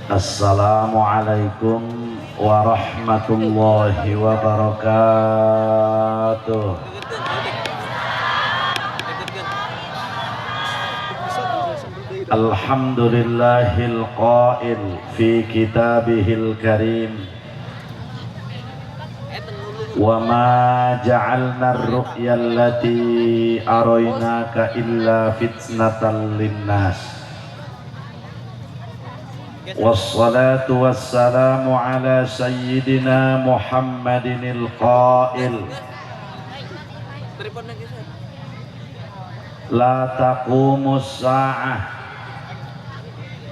Assalamualaikum warahmatullahi wabarakatuh. Alhamdulillahil qail fi kitabihil karim. Wa ma ja'alna ar-ru'ya allati araynaka illa fitnatan linnas. Wassalatu wassalamu ala sayyidina Muhammadinil qail. La taqumus sa'ah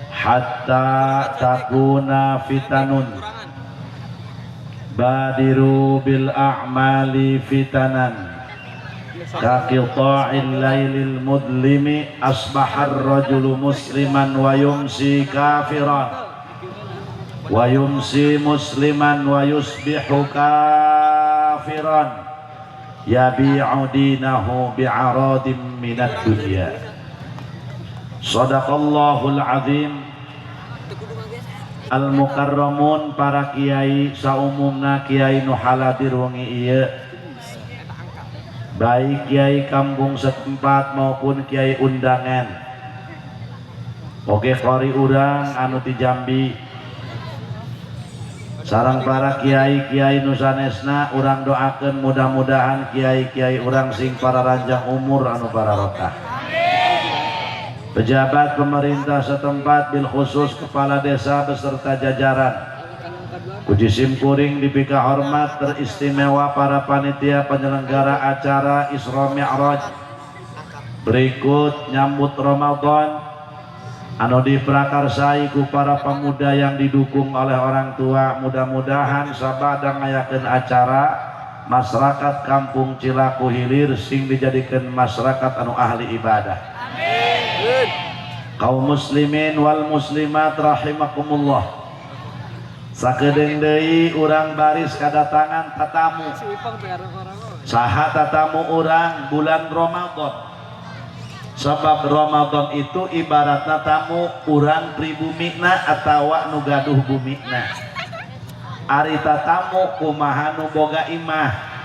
hatta takuna fitanun. Badiru bil a'mali fitanan kaqita'il lailil mudlimi asbahar rajulu musliman wa yumsi kafiran wa yumsi musliman wa yusbihu kafiran yabi'u dinahu bi'aradim minad dunya. Sadaqallahul azim. Al-mukarramun, para kiai saumumna kiai nu haladir wengi ieu, baik kiai kampung setempat maupun kiai undangan. Oke qori urang anu ti Jambi sareng para kiai-kiai nu sanesna, urang doakeun mudah-mudahan kiai-kiai urang sing para ranjang umur anu barokah. Pejabat pemerintah setempat bil khusus kepala desa beserta jajaran, puji simkuring dipika hormat teristimewa para panitia penyelenggara acara Isra Mi'raj berikut nyambut Ramadan anu diprakarsai ku para pemuda yang didukung oleh orang tua. Mudah-mudahan sabada ngayakeun acara masyarakat kampung Cilaku Hilir sing dijadikeun masyarakat anu ahli ibadah. Kaum muslimin wal muslimat rahimakumullah. Sakedeung deui urang baris kadatangan tatamu. Saha tatamu urang bulan Ramadan. Sebab Ramadan itu ibaratna tamu urang pribumina atawa nu gaduh bumina. Ari tatamu kumaha nu boga imah.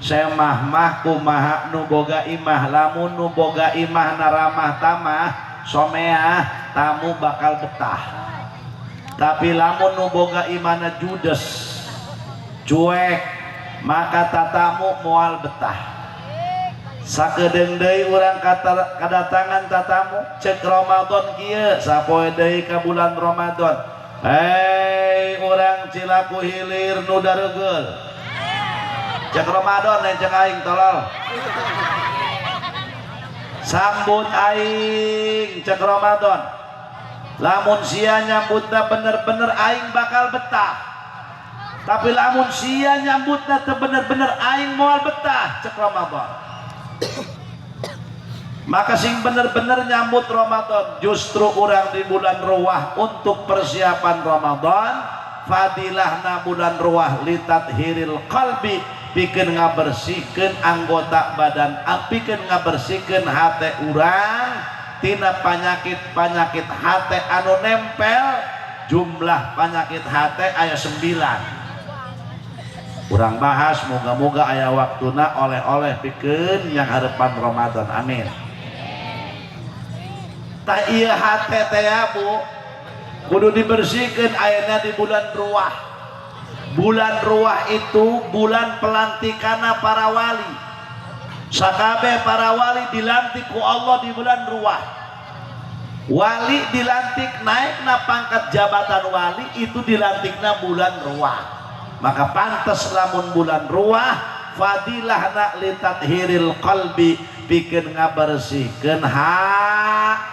Semah mah kumaha nu boga imah. Lamun nu boga imah naramah tamah someah, tamu bakal betah. Tapi lamun nu boga imana judes cuek, maka tatamu moal betah. Sakedeung deui urang kadatangan tatamu cek Ramadan kieu sapoe deui ka bulan Ramadan. Hei urang Cilaku Hilir nu daregeul. Cek Ramadan lain cek aing tolol. Sambut aing cek Ramadan. Lamun sia nyambutna bener-bener aing bakal betah. Tapi lamun sia nyambutna teu bener-bener aing moal betah cek Ramadan. Maka sing bener-bener nyambut Ramadan justru urang di bulan Ruwah untuk persiapan Ramadan. Fadilahna bulan Ruwah litathiril qalbi, pikeun ngabersihkeun anggota badan, pikeun ngabersihkeun hate urang tina panyakit-panyakit hate anu nempel. Jumlah panyakit hate aya 9. Urang bahas moga-moga aya waktuna oleh-oleh pikeun yang harapan Ramadan, amin. Tah ieu hate teh ya Bu, kudu dibersihkeun ayeuna di bulan Ruwah. Bulan Ruwah itu bulan pelantikanna para wali. Sakabeh para wali dilantik ku Allah di bulan Ruwah. Wali dilantik naikna pangkat jabatan wali itu dilantikna bulan Ruwah. Maka pantes lamun bulan Ruwah fadilahna litathiril qalbi, pikeun ngabersihkeun hate.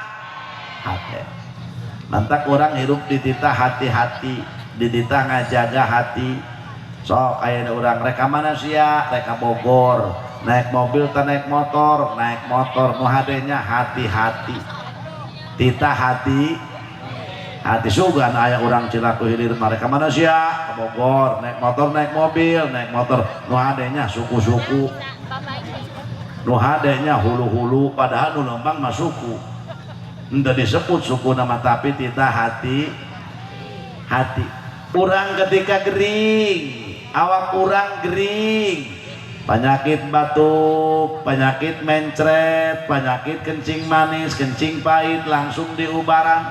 Mantak orang hirup dititah hati-hati, dititah ngajaga hati. Sok aya urang rek ka mana sia, rek ka Bogor, naik mobil teh naik motor, naik motor nu hadenya hati-hati. Titah hati hati sugan aya urang Cilaku Hilir mah rek ka mana sia, ka Bogor, naik motor naik mobil, naik motor nu hadenya suku-suku. Nu hadenya hulu-hulu padahal nu lempang mah suku. Henteu disebut suku nama tapi titah hati Hati. Urang ketika gering, awak urang gering, penyakit batuk, penyakit mencret, penyakit kencing manis, kencing pahit langsung diubaran.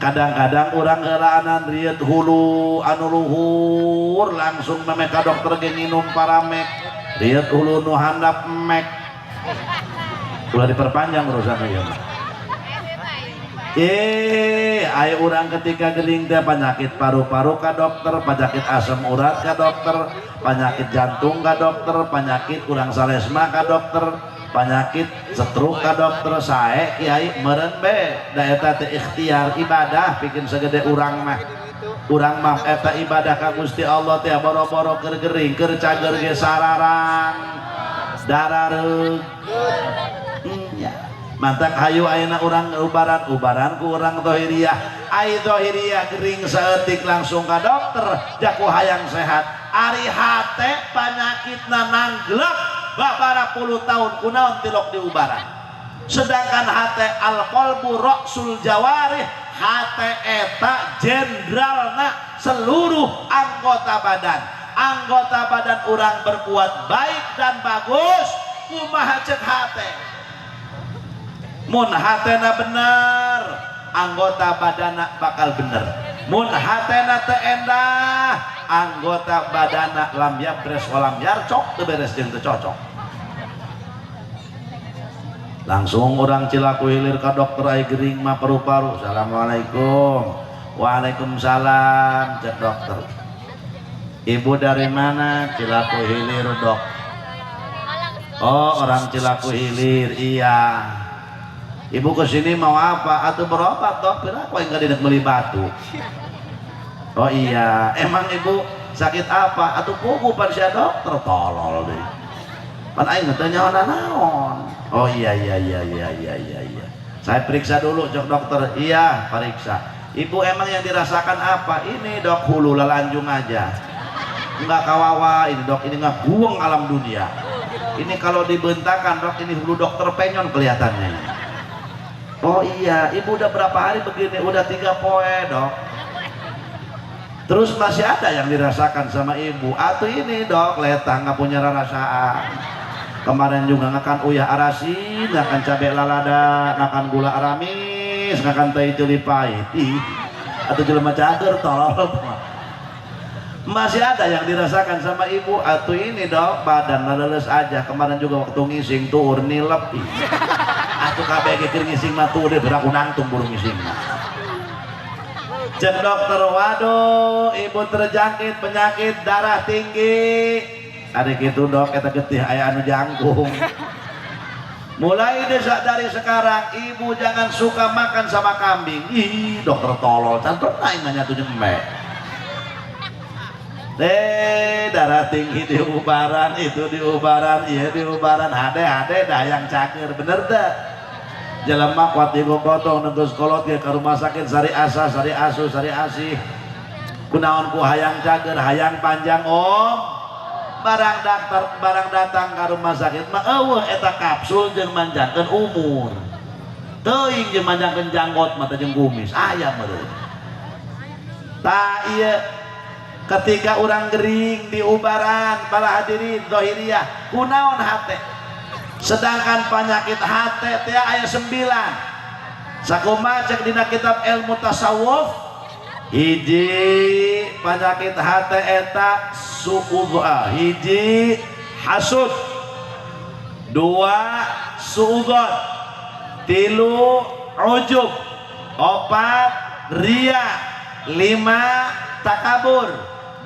Kadang-kadang urang heulaanan rieut hulu anu luhur langsung memeh ka dokter ge nginum paramek. Rieut hulu nu handap mek. Ulah diperpanjang urusan ieu mah. Ayo urang ketika gering teh penyakit paru-paru ka dokter, penyakit asam urat ka dokter, penyakit jantung ka dokter, penyakit kurang salesma ka dokter, penyakit stroke ka dokter, sae kiai meureun be da eta teh ikhtiar ibadah pikeun segede urang mah. Urang mah eta ibadah ka Gusti Allah teh boro-boro keur gering, keur cager ge sararang darareug. Ya. Mantak hayu ayeuna urang ubaran, ubaran ku urang zahiriyah. Ai zahiriyah gering saeutik langsung ka dokter, jaku hayang sehat. Ari hate panyakitna nangglek babara puluh tahun kunaon tilok diubaran. Sedangkan hate al-qalbu ra'sul jawarih, hate eta jenderalna seluruh anggota badan. Anggota badan urang berbuat baik dan bagus, kumaha cek hate. Mun hatena bener, anggota badana bakal bener. Mun hatena teu endah, anggota badana lam yabres walam yarcok, teu beres jeung teu cocok. Langsung orang Cilaku Hilir ka dokter ai gering mah paru-paru. Assalamualaikum. Waalaikumsalam, cek dokter. Ibu dari mana? Cilaku Hilir, Dok. Oh, orang Cilaku Hilir, iya. Ibu kesini mau apa? Atau berobat, Dok? Kenapa enggak tidak beli batu? Oh iya, emang ibu sakit apa? Atau pugu pan sia dokter tolol deh. Pan aing teu nyaho naon. Oh iya iya iya iya iya iya iya. Saya periksa dulu, cok dokter. Iya, periksa. Ibu emang yang dirasakan apa? Ini dok, hulu lalanjung aja. Enggak kawawa, ini dok, ini nggak buang alam dunia. Ini kalau dibentakan dok, ini hulu dokter penyon kelihatannya. Oh iya, ibu udah berapa hari begini? Udah 3 poe dok. Terus masih ada yang dirasakan sama ibu? Atau ini dok, letah nggak punya rarasaan. Kemarin juga ngakan uyah arasin, ngakan cabai lalada, ngakan gula aramis, ngakan teh celi pahit. Ih, atau jelema cager tolol. Masih ada yang dirasakan sama ibu? Atau ini dok, badan leleles aja. Kemarin juga waktu ngising tuur nilep. Ih. Atuh kabeh keur ngising mah tuur beraku nangtung burung ngising. Cek dokter, waduh, ibu terjangkit penyakit darah tinggi. Ada gitu dok, eta getih aya anu jangkung. Mulai desa dari sekarang ibu jangan suka makan sama kambing. Ih, dokter tolol, cantur aing mah nyatu jeung. Darah tinggi diubaran, itu diubaran, iya diubaran, hade hade dah yang cager, bener dah. Jelema kuat digogotong negus kolot ge ka rumah sakit sari asa, sari asu, sari asih. Kunaon ku hayang cager, hayang panjang om. Barang dokter, barang datang ka rumah sakit mah eueuh eta kapsul jeung manjangkeun umur. Teuing jeung manjangkeun janggot mah teh jeung kumis, aya meureun. Tah ieu ketika orang gering diubaran para hadirin zahiriyah kunaon hate. Sedangkan penyakit hate teh aya 9. Sakumaha cek dina kitab ilmu tasawuf, hiji penyakit hate eta suudzon, hiji hasud, 2 suudzon, 3 ujub, 4 ria, 5 takabur,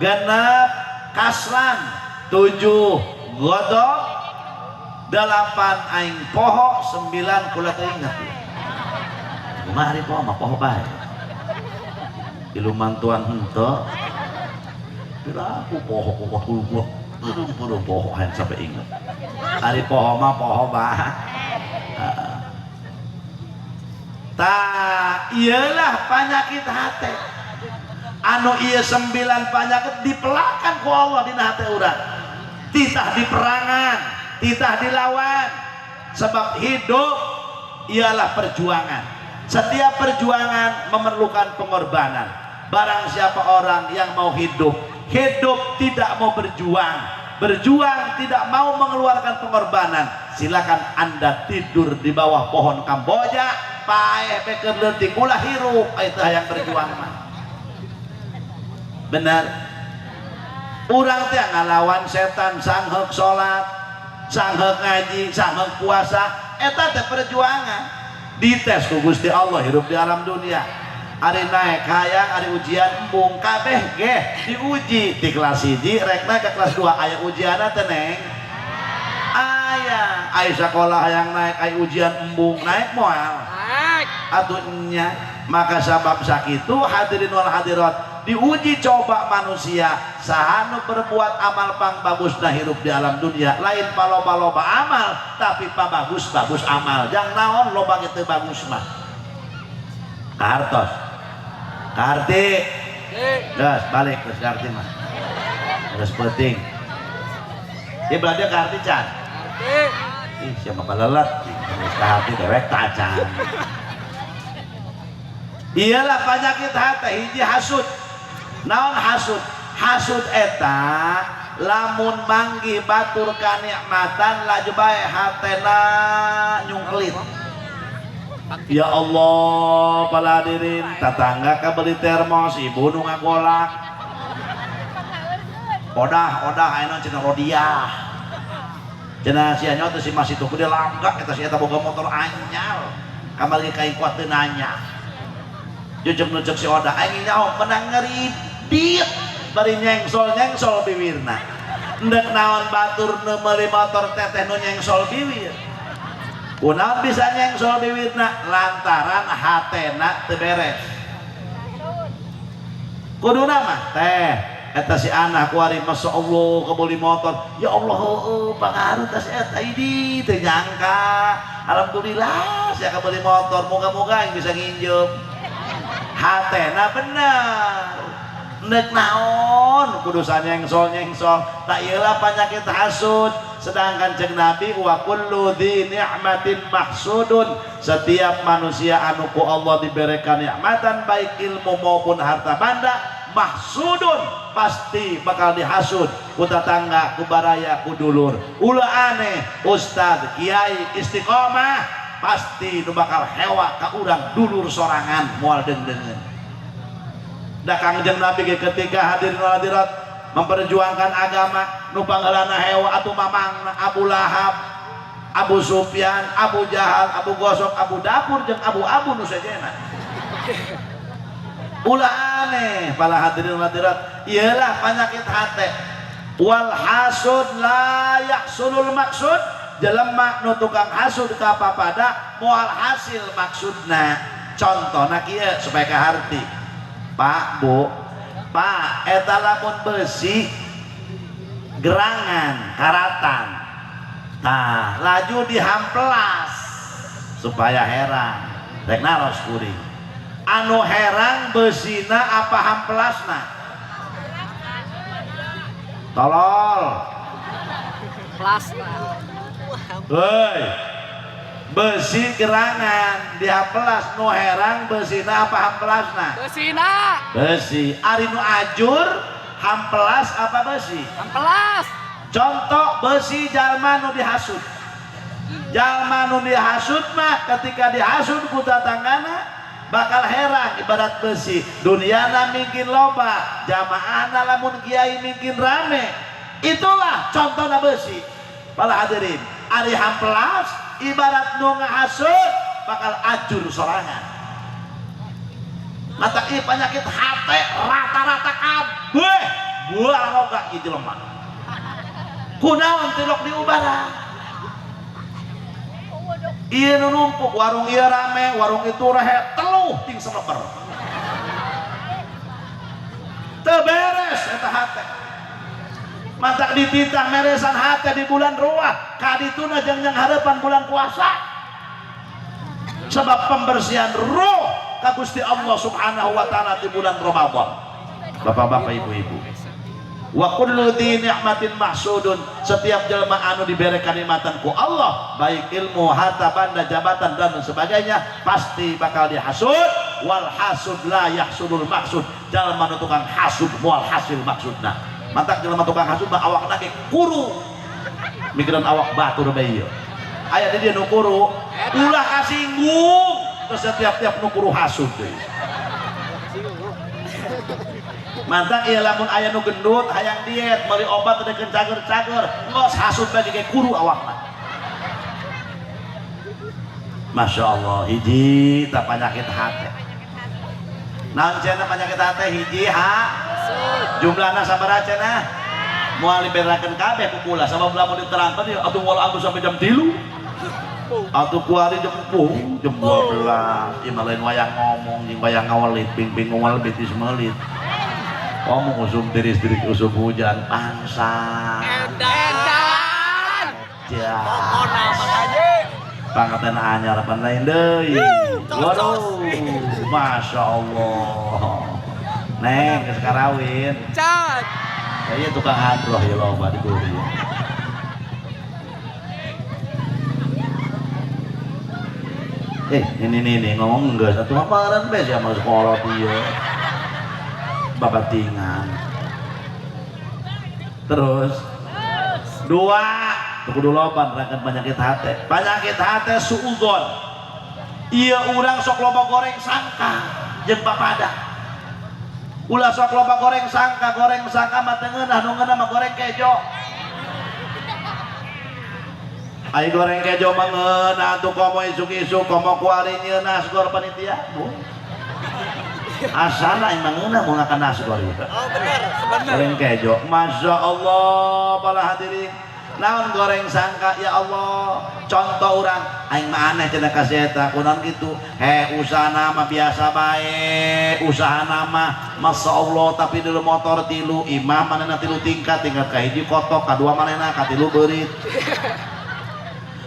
6 kaslan, 7 godok, 8 aing poho, 9 kula teu inget. Kumaha ari poho mah poho bae. Ilu mantuan henteu. Piraku poho poho poho. Peureum poho hayang sampai inget. Ari poho mah poho bae. Tah iyalah penyakit hate. Anu ieu 9 penyakit dipelakan ku Allah dina hate urang. Titah diperangan, titah dilawan. Sebab hidup ialah perjuangan. Setiap perjuangan memerlukan pengorbanan. Barang siapa orang yang mau hidup, hidup tidak mau berjuang, berjuang tidak mau mengeluarkan pengorbanan, silakan Anda tidur di bawah pohon kamboja, paeh beker leutik, ulah hirup itu yang berjuang mah. Benar. Urang teh ngalawan setan sangheuk salat, sangheuk ngaji, sangheuk puasa, eta teh perjuangan. Dites ku Gusti Allah hirup di alam dunia. Ari naik hayang, ari ujian embung kabeh geh diuji di kelas 1 rek naik ke kelas 2 aya ujianna teh neng. Aya, aya sekolah hayang naik aya ujian embung naik moal. Naik. Atuh nya maka sabab sakitu hadirin wal hadirat diuji coba manusia saha nu berbuat amal pang bagusna hirup di alam dunia, lain paloba-loba amal tapi pabagus-bagus amal. Jang naon loba ge teu bagus mah. Kartos. Karti. Geus balik geus karti mah. Geus penting. Ieu berarti karti can. Karti. Ih siapa balelet. Geus karti dewek tacan. Iyalah penyakit hati hiji hasud. Naon hasud? Hasud eta lamun manggih batur kanikmatan laju bae hatena nyungkelit. Ya Allah, para hadirin, tetangga kabeli termos, ibu nu ngagolak. Odah, odah ayeuna cenah rodiah. Cenah sia nyaho teh si mas itu gede langgak eta si eta boga motor anyar. Kamari ka kuat teu nanya. Jujuk-jujuk si odah aing nyaho menang ngeridit bari nyengsol-nyengsol biwirna. Endek naon batur nu meuli motor teteh nu nyengsol biwir. Kunaon bisa nyengsol biwirna lantaran hatena teu beres. Kuduna mah teh eta si anak kuari masya Allah kebeli motor. Ya Allah heueuh pangaruh teh si eta idi teu nyangka. Alhamdulillah sia kebeli motor, moga-moga aing bisa nginjem. Hatena bener. Nek naon kudu sanyengsol-nyengsol. Tak ieulah penyakit hasud. Sedangkan cek Nabi wa kullu dzi ni'matin mahsudun. Setiap manusia anu ku Allah diberikan nikmatan baik ilmu maupun harta banda, mahsudun pasti bakal dihasud ku tetangga, ku baraya, ku dulur. Ulah aneh ustad, kiai istiqomah pasti nu bakal hewa ka urang dulur sorangan moal deung-deungeun. Da Kangjeng Nabi ge ketika hadirin wal hadirat memperjuangkan agama nu panggalana hewa atuh mamangna Abu Lahab, Abu Sufyan, Abu Jahal, Abu Gosok, Abu Dapur jeung Abu-abu nu sejenna. Ulah aneh para hadirin wal hadirat, iyalah penyakit hate. Wal hasud la yahsulul maksud, jelema nu tukang hasud ka papada moal hasil maksudna. Contona kieu supaya kaharti. Pak, Bu, Pak, eta lamun besi gerangan karatan. Tah, laju dihampelas supaya herang. Rek naros kuring. Anu herang besina apa hampelasna? Tolol. Plasna. Hei. Besi gerangan dihampelas, nu herang besina apa hampelasna? Besina. Besi. Ari nu ajur hampelas apa besi? Hampelas. Contoh besi jalma nu dihasud. Jalma nu dihasud mah ketika dihasud ku tatanggana bakal herang ibarat besi. Duniana mungkin loba, jamaahna lamun kiai mungkin rame. Itulah contohna besi. Para hadirin, ari hampelas ibarat nu ngahasud bakal ajur sorangan. Mata ieu penyakit hate rata-rata kabeh buah roga ieu jelema. Kunaon tilok diubara? Ieu nu numpuk warung ieu rame, warung itu rehe teluh ting seleber. Teu beres eta hate. Matak dititah meresan hate di bulan ruah, kadituna jeung yang harapan bulan puasa. Sebab pembersihan roh ka Gusti Allah Subhanahu wa taala di bulan Ramadan. Bapak-bapak, ibu-ibu. Wa kullu dzi ni'matin mahsudun, setiap jelema anu diberi kanikmatan ku Allah, baik ilmu, harta, banda, jabatan dan sebagainya, pasti bakal dihasud. Wal hasud la yahsudul maksud. Jalma nu tukang hasud moal hasil maksudna. Mantak jelema tukang hasud mah awakna ge kuru. Mikiran awak batur bae ieu. Aya di dieu nu kuru, ulah kasinggung. Terus tiap-tiap nu kuru hasud deui. Mantak ieu lamun aya nu gendut hayang diet meuli obat teh cager-cager, ngos hasud bae ge kuru awakna. Masya Allah, hiji tak penyakit hati. Naon cenah penyakit hati hiji ha? Jumlahna sabaraha cenah? Moal diberakeun kabeh ku kula sabab lamun diterangkeun ya atuh moal anggo sampai jam 3. Atuh kuari jam 10, jam 12. Ieu mah lain wayang ngomong jeung wayang ngawelit ping-ping ngomel betis meulit. Ngomong usum tiris-tiris usum hujan pangsa. Edan. Ja. Pokona mah pangkatan anyar pan lain deui. Waduh, Masya Allah. Neng, geus karawin. Cat. Kayaknya tukang hadroh ya loba di buri. Ini ngomong enggak satu paparan bes ya masuk sekolah dia. Babatingan. Terus dua kudu loba nerangkeun penyakit hate. Penyakit hate suudzon. Ieu urang sok loba goreng sangka jeung papada. Ulah sok loba goreng sangka mah teu ngeunah, nu ngeunah mah goreng kejo. Ai goreng kejo mah ngeunah atuh komo isuk-isuk komo kuari nyieun nasgor panitia. Asana aing mah ngeunah mun ngakan nasgor ieu. Oh bener, sebener. Goreng kejo. Masya Allah para hadirin. Naon goreng sangka ya Allah. Contoh urang aing mah aneh cenah ka si eta kunaon kitu. He usahana mah biasa bae, usahana mah Masya Allah tapi dulu motor tilu, imah manehna tilu tingkat, tingkat ka hiji kotok, kadua manehna ka tilu beurit.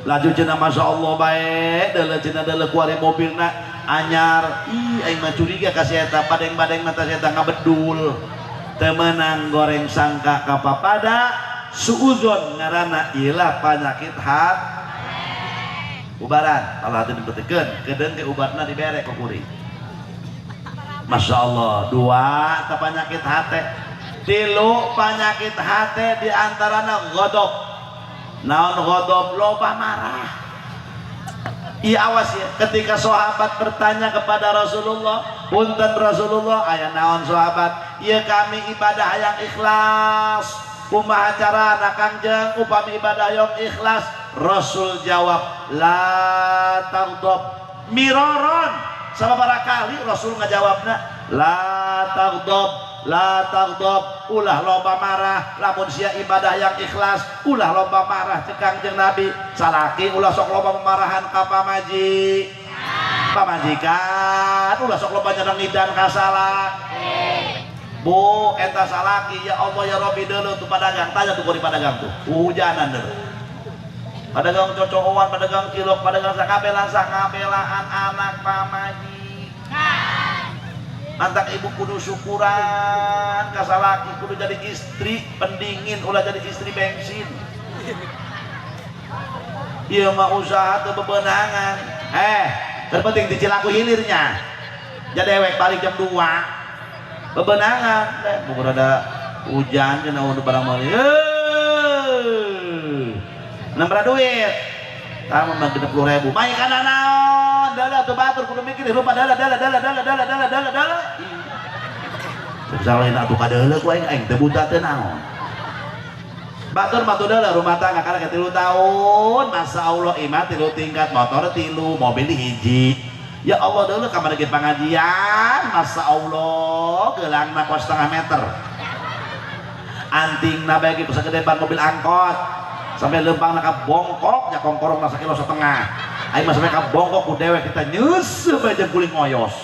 Laju cenah Masya Allah bae, deuleu cenah deuleu kuari mobilna anyar. Ih aing mah curiga ka si eta, padeng-padeng mata si eta ngabedul. Teu meunang goreng sangka ka papada. Suudzon ngaranna ialah penyakit hat ubaran. Kalau hati diperhatikan, kedeung ke ubarna dibere ku kuring. Masya Allah, dua ta penyakit hate, tilu penyakit hate diantarana ghadab. Naon ghadab? Loba marah. Iya awas ya, ketika sahabat bertanya kepada Rasulullah, punten Rasulullah, aya naon sahabat? Iya kami ibadah yang ikhlas. Kumaha carana Kangjeng upami ibadah yang ikhlas? Rasul jawab, la taghdab. Miroron sababaraha kali Rasul ngajawabna, la taghdab, la taghdab, ulah loba marah lamun sia ibadah yang ikhlas, ulah loba marah cek Kangjeng Nabi. Salaki ulah sok loba memarahan ka pamaji. Pamajikan ulah sok loba nyerengidan ka salaki. Bu, eta salaki ya Allah ya Rabbi deuleu tuh padagang, tanya tuh kori padagang tuh, hujanan deuleu. Padagang cocoan, padagang cilok, padagang sakabelan, sakabelaan anak pamajikan. Mantak ibu kudu syukuran ka salaki, kudu jadi istri pendingin, ulah jadi istri bensin. Ieu mah usaha teu bebenangan. Terpenting dicilaku hilirnya. Jadewek balik jam 2. Bebenangan, bukan ada hujan kena udah barang meuli. Nambah duit, kamu mah 60.000. Mai kana naon? Dalah tuh batur kudu mikir rupa dalah dalah dalah dalah dalah dalah dalah dalah. Salahin atuh kadeuleu ku aing aing teu buta teu naon. Batur mah tuh dalah rumah tangga karena 3 tahun, masa Allah imah 3 tingkat, motor 3, mobil hiji. Ya Allah dulu kamar lagi pengajian, Masya Allah gelangna kos setengah meter, anting bagi bisa ke depan mobil angkot sampai lempang naka bongkok nya kongkorong nasa kilo setengah, aing mah sampai ka bongkok ku dewek kita nyeuseum aja guling ngoyos.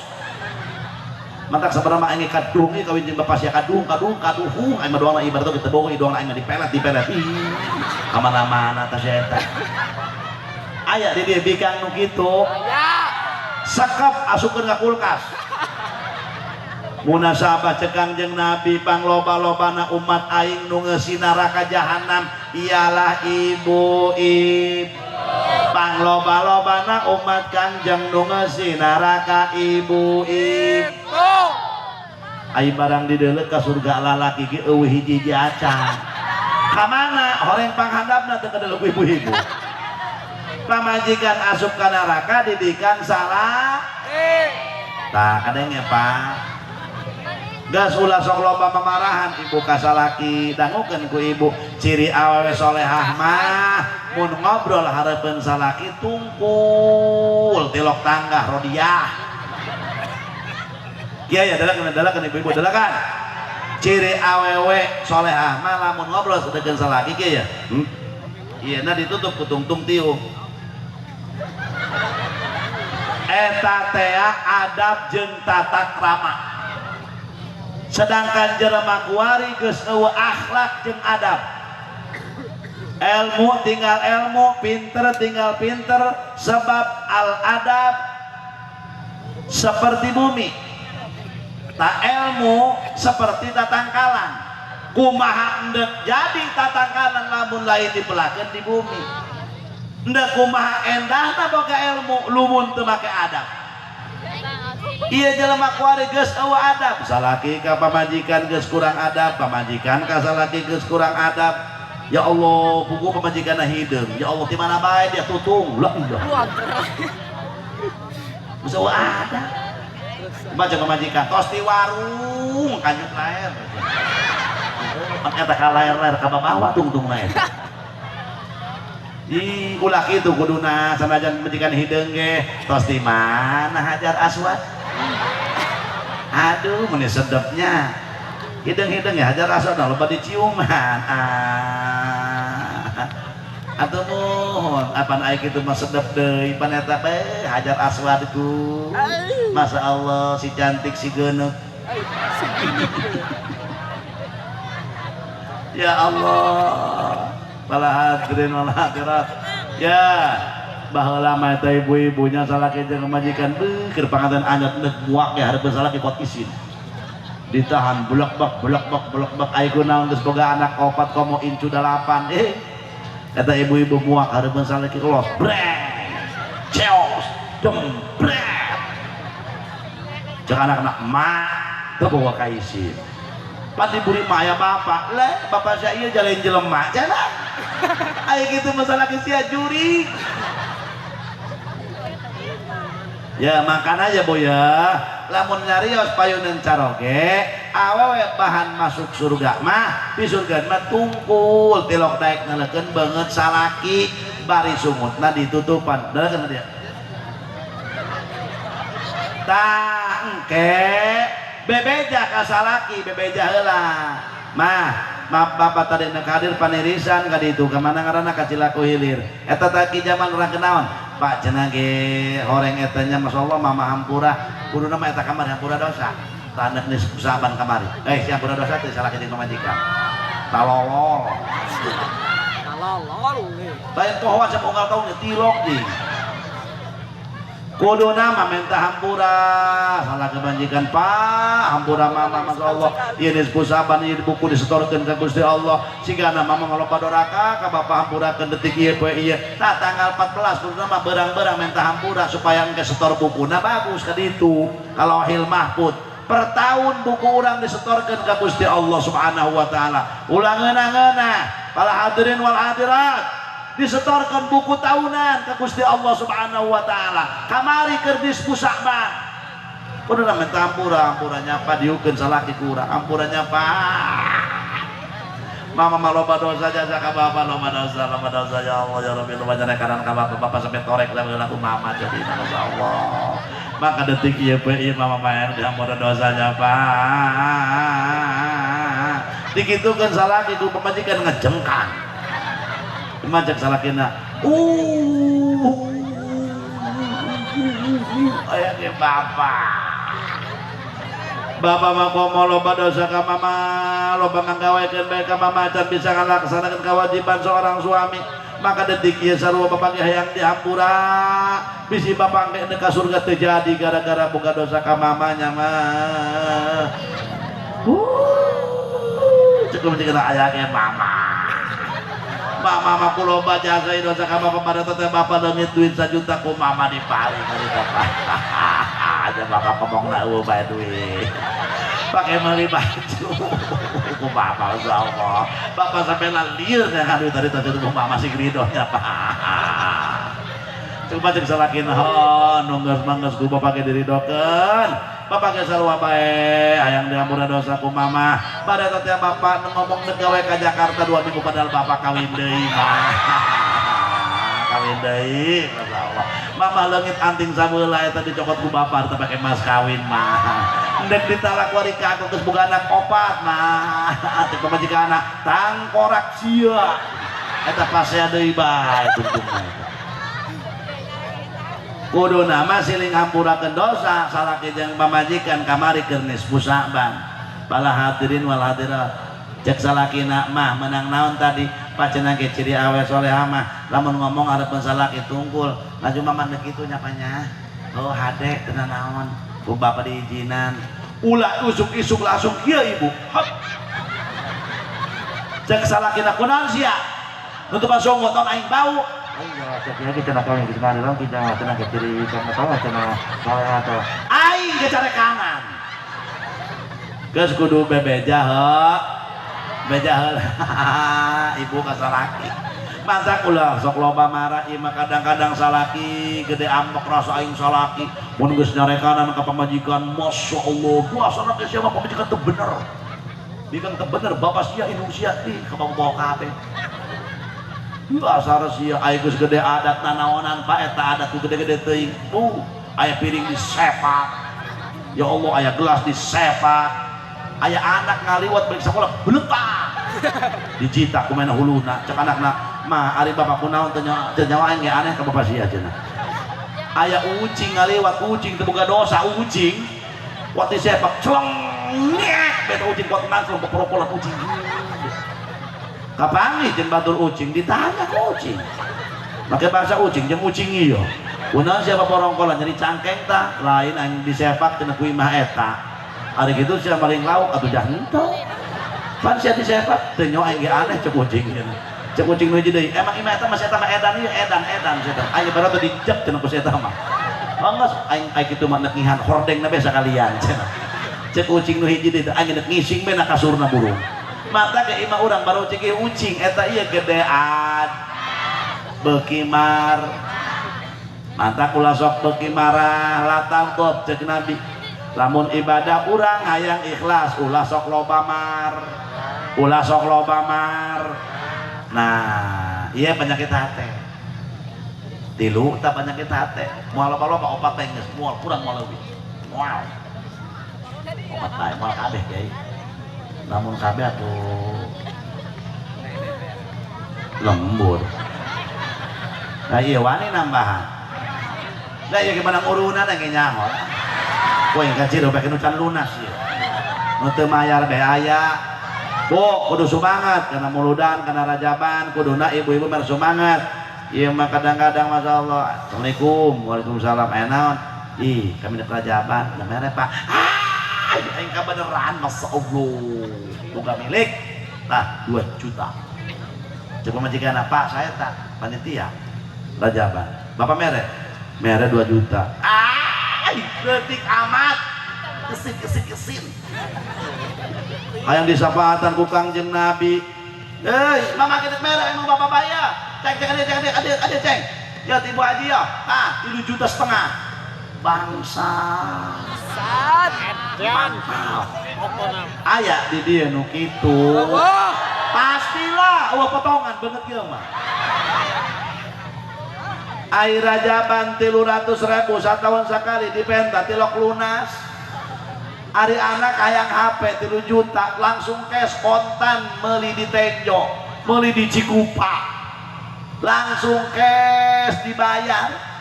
Mantak sabarana mah aing kadung ieu kawin jeung bapak sia kadung kadung kaduhung aing mah doangna ibarat kita bohong doangna aing mah dipelet dipelet. Ka mana-mana tah sia eta. Aya di dieu bikang nu kitu. Sekep asupkeun ka kulkas. Munasabah cek Kangjeng Nabi pangloba-lobana umat aing nu ngeusi neraka jahanam ialah ibu-ibu. Pangloba-lobana umat Kangjeng nu ngeusi neraka ibu-ibu. Ai barang dideuleu ka surga lalaki ge eueuh hiji-hiji acan. Ka mana horeng panghandapna teu kadeuleu ku ibu-ibu. Pamajikan asup ka neraka didikan salah. Tah kadenge Pak. Gas ulah sok loba pamarahan ibu ka salaki, dangukeun ku ibu ciri awewe solehah mah mun ngobrol hareupeun salaki tungkul tilok tangga rodiah. Kieu ya dalakeun ibu-ibu dalakan. Ciri awewe solehah mah lamun ngobrol sadekeun salaki kieu ya. Ieu na ditutup ku tungtung tiung. Eta tea adab jeung tata krama. Sedangkan jelema kuari geus eueuh akhlak jeung adab. Ilmu tinggal ilmu, pinter tinggal pinter, sebab al adab seperti bumi. Tak ilmu seperti tatangkalan. Kumaha endek jadi tatangkalan lamun lain dipelakeun di bumi. Endek kumaha endahna boga ilmu lumun teu make adab. Iya jelema kuari geus eueuh adab, salaki ka pamajikan geus kurang adab, pamajikan ka salaki geus kurang adab. Ya Allah, buku pamajikanna hideung. Ya Allah, di mana bae dia tutung. La ilah. Geus eueuh adab. Baca pamajikan tos di warung kanyut laer. Pan eta ka laer-laer ka babawa tungtung laer. Ih, ulah kitu kuduna sanajan pamajikan hideung ge tos di mana Hajar Aswad. Aduh, meni sedepnya. Hideung-hideung ya Hajar Aswad loba diciuman. Ah. Atuh muhun, apan aya kitu mah sedep deui pan eta teh Hajar Aswad ku. Masya Allah, si cantik si geuneuk. Ya Allah. Para hadirin wal hadirat. Ya, baheula mah eta ibu-ibunya salaki jeung pamajikan beuh keur panganten anyat neuk muak ya hareupeun salaki kuat isin. Ditahan bulak-bak bulak-bak bulak-bak ai kunaon geus boga anak 4 komo incu 8. Eta ibu-ibu muak hareupeun salaki los brek. Ceos dem brek. Jeung anak-anak mak teu boga ka isin. Pan diburi mah aya bapak, leh bapak sia ieu jalain jelema cenah. Aya kitu masalah sia jurig. Ya makan aja boy ya. Lamun nyarios payuneun caroge, awewe bahan masuk surga mah, di surga mah tungkul tilok daek naleukeun beungeut salaki bari sungutna ditutupan. Dalakeun dia. Tah engke bebeja ka salaki, bebeja heula. Mah, maaf bapak tadi nek hadir panirisan ka ditu ka mana ngaranna ka Cilaku Hilir. Eta teh ki zaman urang kenaon? Pak cenah ge horeng eta nya masyaallah mama hampura kuduna mah eta kamari hampura dosa. Tah nek saban kamari. Si hampura dosa teh salah jeung pamajikan. Talolol. Talolol. Lain pohoan sapunggal taun tilok deui. Kuduna mah minta hampura salah kebanjikan Pak hampura mama masyaallah ieu nisfu saban ieu buku disetorkeun ka Gusti Allah sigana mama maloba doraka ka bapak hampurakeun detik ieu poe ieu tah tanggal 14 kuduna mah berang-berang minta hampura supaya engke setor bukuna bagus ka ditu kalau Lauhil Mahfud per tahun buku urang disetorkeun ka Gusti Allah Subhanahu wa taala ulah ngeunah-ngeunah para hadirin wal hadirat disetorkan buku tahunan ke Gusti Allah Subhanahu wa taala. Kamari keur nisfu Sya'ban. Kuduna minta hampura, hampura nyapa diukeun salaki ku urang, hampura nyapa. Mama mah loba dosa jasa ka bapa loba dosa ya Allah ya Rabbi loba nyarekan ka bapa, bapa sampai torek lah ku mama jadi masyaallah. Maka detik ieu poe ieu mama mah dihampura dosa nyapa. Dikitukeun salaki ku pamajikan ngejengkang. Majak salakina aya ge bapak bapak mah komo loba dosa ka mama loba ngagawekeun bae ka mama can bisa ngalaksanakeun kewajiban seorang suami maka detik ieu sarua bapak ge hayang dihampura bisi bapak ge ka surga teu jadi gara-gara boga dosa ka mamanya mah cukup jeung aya ge mama. Mama mah kuloba jasa dosa ka bapak pada teh bapak leungit duit 1 juta ku mama dipaling ari bapak. Aja bapak ngomongna eueuh bae duit. Pakai meuli baju ku bapak insyaallah. Bapak sampai lieur dengan duit tadi tadi ku mama sing ridho nya Pak. Coba cek salakin ho nunggeus manggeus ku bapak ge diridokeun. Bapak ge sarua bae hayang diampura dosa ku mama. Bade teh bapak ngomong deuk gawe ka Jakarta 2 minggu padahal bapak kawin deui mah. Kawin deui masyaallah. Mama leungit anting sabeula eta dicokot ku bapak teh pake mas kawin mah. Ndek ditalak wari ka aku geus boga anak 4 mah. Teh pamajikan anak tangkorak sia. Eta pasea deui bae tungtungna. Kudu nama siling hampurakeun dosa salaki jeung pamajikan kamari keur nisfu Sya'ban. Bala hadirin wal hadirat. Cek salakina mah menang naon tadi pacenah ge ciri awe soleha mah lamun ngomong arepeun salaki tungkul laju mama deuk kitu nya panya. Oh hade teu naon ku bapa diizinan. Ulah usuk-isuk langsung kieu ibu. Hop. Cek salakina kunaon sia? Nutupan songo tahun aing bau. Iya, cek kita nak kawin di mana orang kita tenang ke ciri sama tahu tenang soalnya atau aing ke care kanan. Geus kudu bebeja heuh. Beja heula. Ibu ka salaki. Masa ulah sok loba marah ieu mah kadang-kadang salaki gede ambek rasa aing salaki. Mun geus nyarekanan ka pamajikan, masyaallah, puasana teh sia mah pamajikan teu bener. Bikang teu bener bapak sia indung sia ih kabawa-bawa kabeh. Asar sia aya geus gede adat nanaonan Pak eta adat ku gede-gede teuing. Aya piring disepak. Ya Allah aya gelas disepak. Aya anak ngaliwat balik sakola beletak. Dijita ku mana huluna cek anakna, "Ma, ari bapak kunaon teu nyawa aing ge aneh ka bapak sia cenah." Aya ucing ngaliwat ucing teu boga dosa ucing. Kuat disepak celeng nyek beta ucing kuat langsung peporopolan ucing. Kapanggih jeung batur ucing ditanya ku ucing. Make bahasa ucing jeung ucing ieu. Kunaon sia paporongkolan nyeri cangkeng tah lain aing disepak cenah ku imah eta. Ari kitu sia maling lauk atuh jah henteu. Pan sia disepak teu nyawa aing ge aneh cek ucing cenah. Cek ucing nu hiji deui, emang imah eta masih eta mah edan ieu edan sia teh. Aing baru teh dijek cenah ku sia eta mah. Enggeus aing aing kitu mah neuk ngihan hordengna be sakalian cenah. Cek ucing nu hiji deui aing neuk ngising be na kasurna burung. Mata ke imah urang baru cek ucing eta ieu gedean beuki mar mata kula sok beuki marah latangkop cek Nabi lamun ibadah urang hayang ikhlas ulah sok loba mar ulah sok loba mar. Nah ieu penyakit hate tilu ta penyakit hate moal loba-loba opat teh geus moal kurang moal leuwih moal opat bae moal kabeh kiai lamun kabeh atuh lembur. Nah iya wani nambahan. Nah iya gimana urunan ge nyaho. Kowe kacir bek nu can lunas ieu. Nu teu mayar be aya. Bu kudu semangat kana muludan kana rajaban kuduna ibu-ibu mer semangat. Ieu mah kadang-kadang masyaallah. Assalamualaikum, waalaikumsalam. Aya naon? Ih, kami dek rajaban, da mere Pak. Aing kabeneran masya Allah boga milik nah 2 juta coba majikan apa saya tak panitia rajaban bapak mere mere 2 juta detik amat kesin kesin kesin hayang disapaatan ku Kangjeng Nabi mama kita mere emang bapak bayar ceng ceng adek ceng adek adek ceng ya ibu haji ya ah 3,5 juta bangsa mantap aya di dia nu kitu pastilah eueuh potongan beungeut ieu mah ai rajaban 300.000 sataun sakali dipenta tilok lunas ari anak hayang HP 3 juta langsung cash kontan meuli di Tenjo meuli di Cikupa langsung cash dibayar.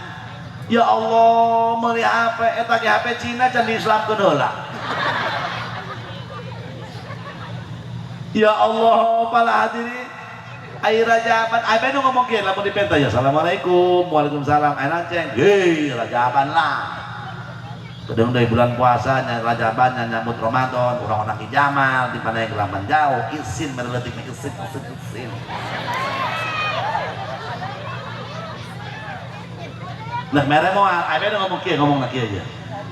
Ya Allah meuli HP eta ge HP Cina can diislamkeun heula. Ya Allah para hadirin ai rajaban ai nu ngomong kieu lamun dipenta ya assalamualaikum waalaikumsalam ai lanceng hei rajaban lah. Kedeng deui bulan puasa nya rajaban nya nyambut Ramadan urang-urang ki Jamal di mana gelaman jauh isin mere leutik isin isin isin. Nah mere moal aya ngomong kieu ngomongna kieu aja.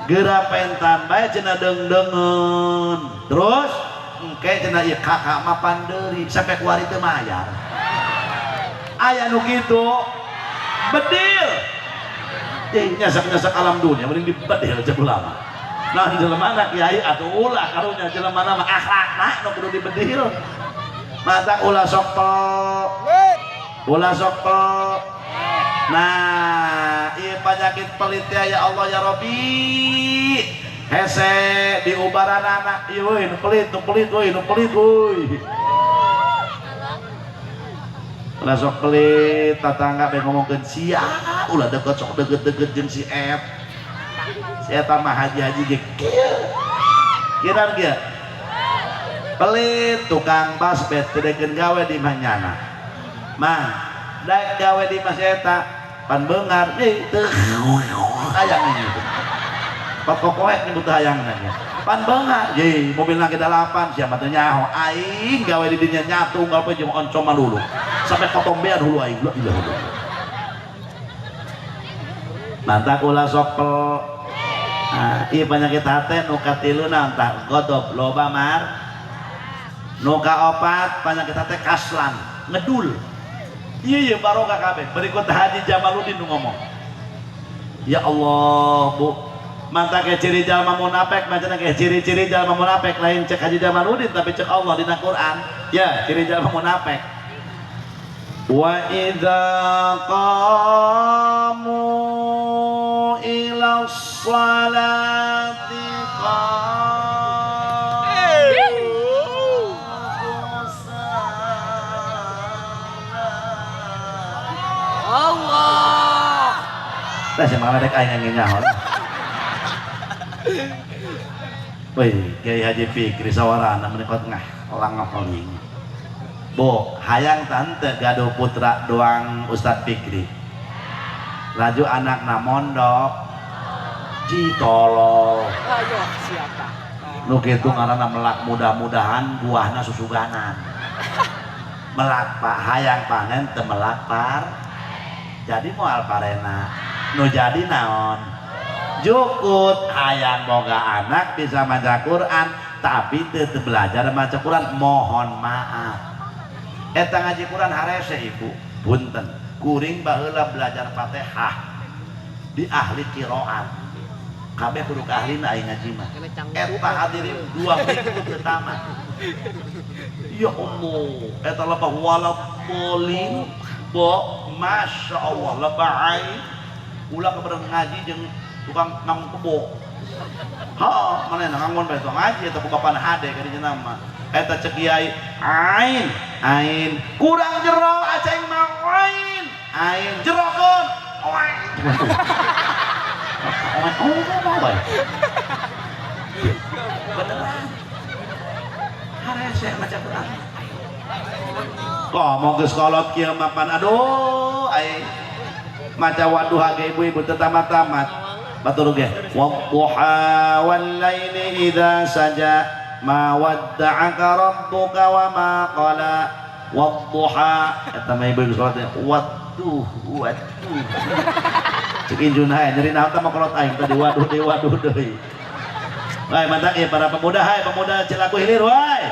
Geura pentan bae cenah deung-deungeun. Terus engke cenah ieu kakak mah pandeuri sampai kuari teu mayar. Aya nu kitu bedil. Nyasak-nyasak alam dunia mending dibedil cek ulama. Nah jelema na kiai atuh ulah karunya jelema na mah akhlakna nu kudu dibedil. Mata ulah sok pelit. Ulah sok pelit. Nah, ieu penyakit pelit ya Allah ya Rabbi. Hese diubaranana ieu euy nu pelit, nu pelit euy, nu pelit euy. Ulah sok pelit, tatangga bae ngomongkeun sia, ulah deket sok deket-deket jeung si Et. Si eta mah haji-haji ge kieu. Kira kieu. Pelit tukang bas bet teu dekeun gawe di manyana. Mah, daek gawe di mas eta pan beungar deui teu hayang ieu. Pakokoek nyebut hayang nya. Pan beungar, ye mobilna ge 8 sia mah teu nyaho aing gawe di dinya nyatu unggal poe jeung oncom malulu. Sampai kotombean hulu aing la ilaha illallah. Mantak ulah sok pel. Nah, ieu penyakit hate nu katilu naon tah godob loba mar. Nu kaopat penyakit hate kaslan, ngedul. Iya iya barokah kabeh. Berikut Haji Jamaluddin nu ngomong. Ya Allah, Bu. Mantak ke ciri jalma munafik, macana ke ciri-ciri jalma munafik lain cek Haji Jamaluddin tapi cek Allah dina Quran. Ya, ciri jalma munafik. Wa idza qamu ila sholati qamu Allah. Tah sia mah rek aing nyaho. Woi, Kiai Haji Fikri sawarana menikot ngah langapling. Bo, hayang tante gaduh putra doang Ustadz Fikri. Laju anakna mondok. Ji tolol. Ayo siapa? Nu kitu ngaranna melak mudah-mudahan buahna susuganan. Melak pak hayang panen teu melak par. Jadi moal parena. Nu jadi naon? Jukut hayang boga anak bisa maca Quran tapi teu belajar maca Quran mohon maaf. Eta ngaji Quran harese ibu punten kuring baheula belajar Fatihah di ahli qiraat kabeh kudu ka ahlina aing ngaji mah eta hadirin 2 minggu pertama ya Allah eta lebah waladhdallin bo masya Allah lebah aing ulah kepada ngaji jeung tukang nang kebo ha mana ngangon bae tukang ngaji eta ku bapana hade ka dinya mah eta cek kiai ain ain kurang jero aceng mah ain ain jerokeun oe oe beneran harese maca Quran kok mau geus kolot kieu mah pan aduh aing maca waduh ge ibu-ibu teu tamat-tamat batur ge wadduha wal laili idza saja ma wadda'aka rabbuka wa ma qala wadduha eta mah ibu salat waduh waduh cek injuna hae nyeri naon tah mah kolot aing tadi waduh deui waduh deui wae mantak ieu para pemuda hai pemuda Cilaku Hilir wae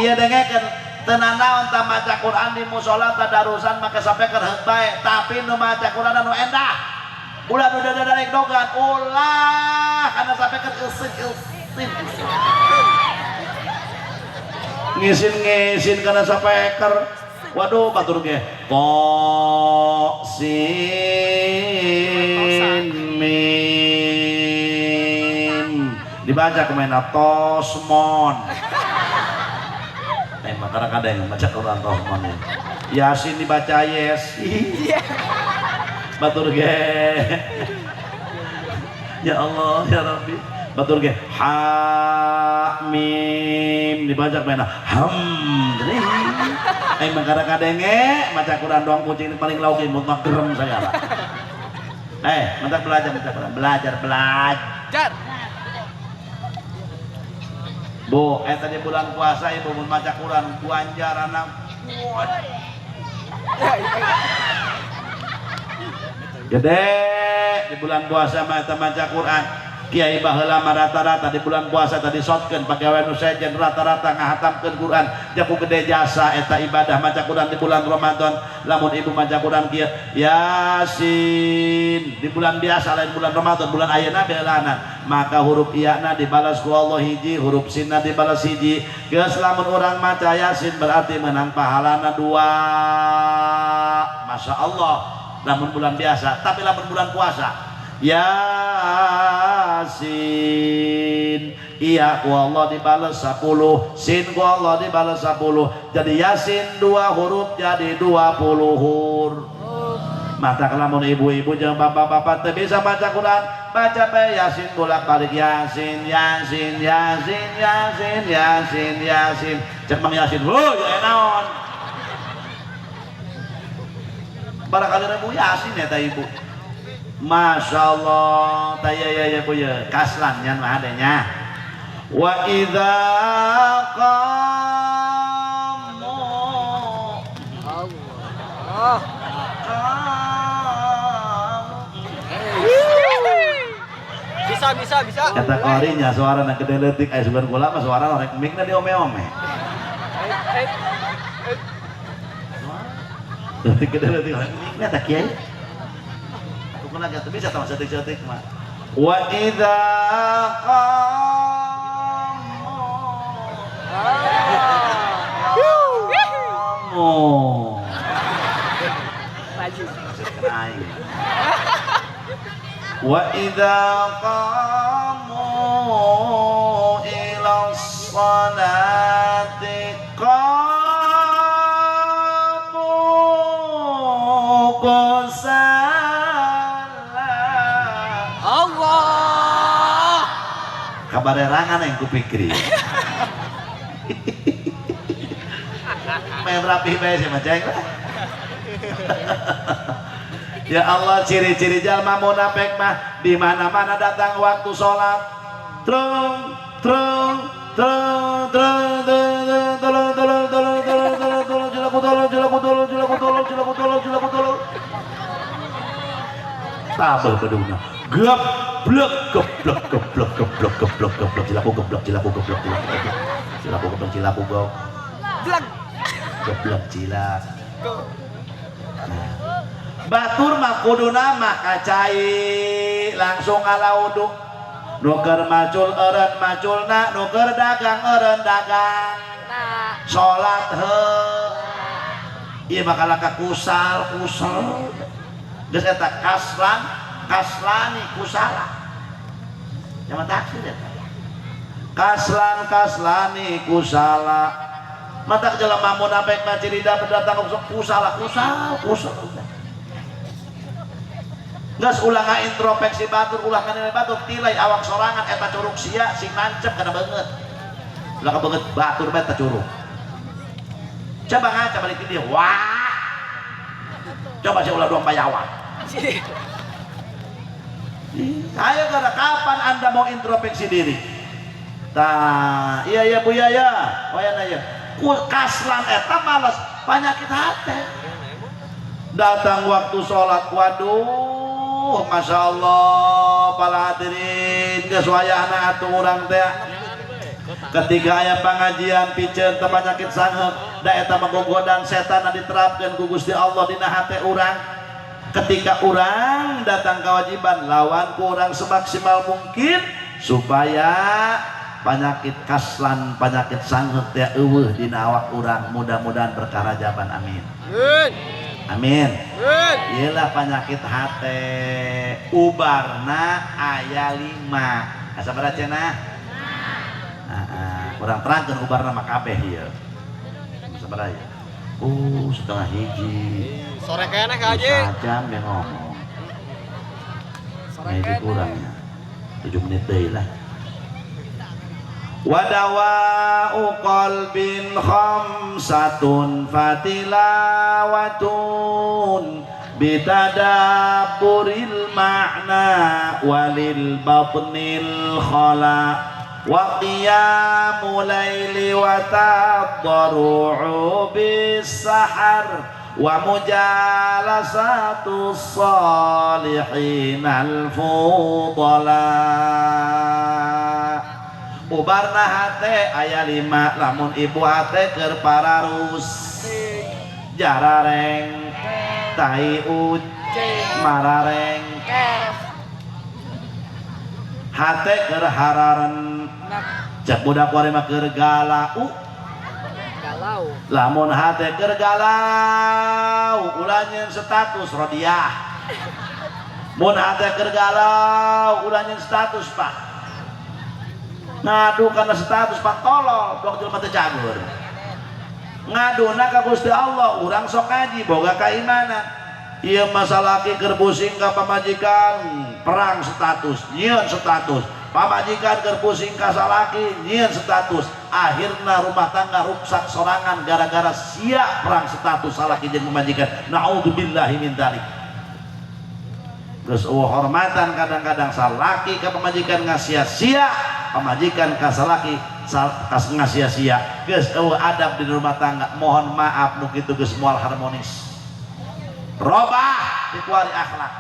ieu dengekeun teu nanaon tah maca Quran di musala tadarusan make sapeker heut bae tapi nu maca Quran nu endah ulah nu dadarek dogan ulah kana sapeker euseun ngisin-ngisin karena sapeker waduh batur ge to sin mim dibaca kemana tosmon emang kadang-kadang yang baca Quran tosmon ya. Yasin dibaca yes batur ge ya Allah ya Rabbi batur ge ha mim dibaca kemana ham jadi emang kadang-kadang maca Quran doang kucing ini paling laukin mun mah gerem segala mantap belajar maca Quran belajar belajar bu tadi bulan puasa ibu mun maca Quran ganjaranna Gede di bulan puasa mah eta maca Quran. Kiai baheula mah rata-rata di bulan puasa tadi sotkeun pagawean nu sejen rata-rata ngahatamkeun Quran. Jaku gede jasa eta ibadah maca Quran di bulan Ramadan. Lamun ibu maca Quran kieu Yasin di bulan biasa lain bulan Ramadan, bulan ayeuna beulana, maka huruf iya-na dibalas ku Allah hiji, huruf sinna dibalas hiji. Geus lamun urang maca Yasin berarti menang pahalana 2. Masya Allah lamun bulan biasa, tapi lamun bulan puasa Yasin iya ku Allah dibales 10, sin ku Allah dibales 10. Jadi Yasin 2 huruf jadi 20 huruf. Mata lamun ibu-ibu jeung bapak-bapak teu bisa baca Quran, baca bae Yasin bolak-balik Yasin Yasin Yasin Yasin Yasin Yasin. Cek Mang Yasin, heuh ya naon? Barangkali ribu Yasin eta ibu. Masya Allah, taya ya ya bu ya, kaslan nyan mah adanya. Wa idza qamu Allah. Bisa bisa bisa. Eta korinya suara na gede leutik aya sugan kula mah suara rek mic-na diome-ome. Leutik gede leutik rek mic-na tah kiai. Lagi atau bisa sama setik-setik mah. Wa idza qamu wa idza qamu ila sholati qamu kusala. Allah. Kabarerangan yang kupikri. Main rapi bae sih maceng. Ya Allah, ciri-ciri jalma munafik mah di mana-mana datang waktu sholat. Trung trung trung trung trung tolong tolong tolong tolong tolong tolong jilaku tolong jilaku tolong jilaku tolong jilaku tolong jilaku tolong. Tabah bedugna. Geblek geblek geblek geblek geblek geblek jilaku geblek jilaku geblek jilaku jilaku geblek jilaku geblek geblek jilak. Batur mah kuduna mah kacai langsung ala wudu. Nu keur macul eureun maculna, nu keur dagang eureun dagang. Salat heuh. Ieu bakal ka kusal kusal. Geus eta kaslan kaslani kusala. Jaman taksir eta. Kaslan kaslani kusala. Mata jelema munafik mah cirida berdatang kusala kusal kusal. Geus ulah ngaintrospeksi batur, ulah nganilai batur, tilai awak sorangan eta curug sia sing nancep kana beungeut. Ulah ka beungeut batur bae eta curug. Coba ngaca balik di dia. Wah. Coba sia ulah doang payawan. Ayo gara kapan Anda mau introspeksi diri? Tah, iya iya Bu ya ya. Oh ya ya. Kaslan eta males penyakit hati. Datang waktu sholat, waduh, masya Allah, para hadirin, geus wayahna atuh urang teh. Ketika aya pangajian piceun teh penyakit sangeuk, da eta mah gogodan setan diterapkeun ku Gusti Allah dina hate urang. Ketika urang datang kewajiban lawan ku urang semaksimal mungkin supaya penyakit kaslan, penyakit sangeuk teh eueuh dina awak urang. Mudah-mudahan perkara jaban, amin. Amin. Iyalah penyakit hate ubarna aya 5. Asa sabaraha cenah? Heeh, urang terangkeun ubarna mah kabeh ieu. Sabaraha ieu? 12:30. Sore keneh ka Haji. Jam ya ngomong. Sore keneh kurangnya. 7 menit deui lah. Wadawa'u qalbin khamsatun fatilawatun bitadabburil ma'na walil batnil khala wa qiyamul laili wa tadarru'u bis sahar Wa mujalasatu sholihin al-fudala. Ubarna hate aya 5 lamun ibu hate keur pararus jarareng tai marareng hate keur hararen cek budak wari mah keur galau. Lamun hate keur galau ulah nyeun status rodiah. Mun hate keur galau ulah nyeun status pak. Ngadu kana status pak tolol blok jelema teu cagur. Ngaduna ka Gusti Allah urang sok ngaji boga kaimanan. Ieu masalah ki keur pusing ka pamajikan perang status nyieun status. Pamajikan keur pusing ka salaki nyieun status. Akhirna rumah tangga ruksak sorangan gara-gara sia perang status salaki jeung pamajikan. Naudzubillahi min dzalik. Geus eueuh hormatan kadang-kadang salaki ka pamajikan ngasia-sia, pamajikan ka salaki ngasia-sia. Geus eueuh adab di rumah tangga. Mohon maaf nu kitu geus moal harmonis. Robah dikuari akhlak.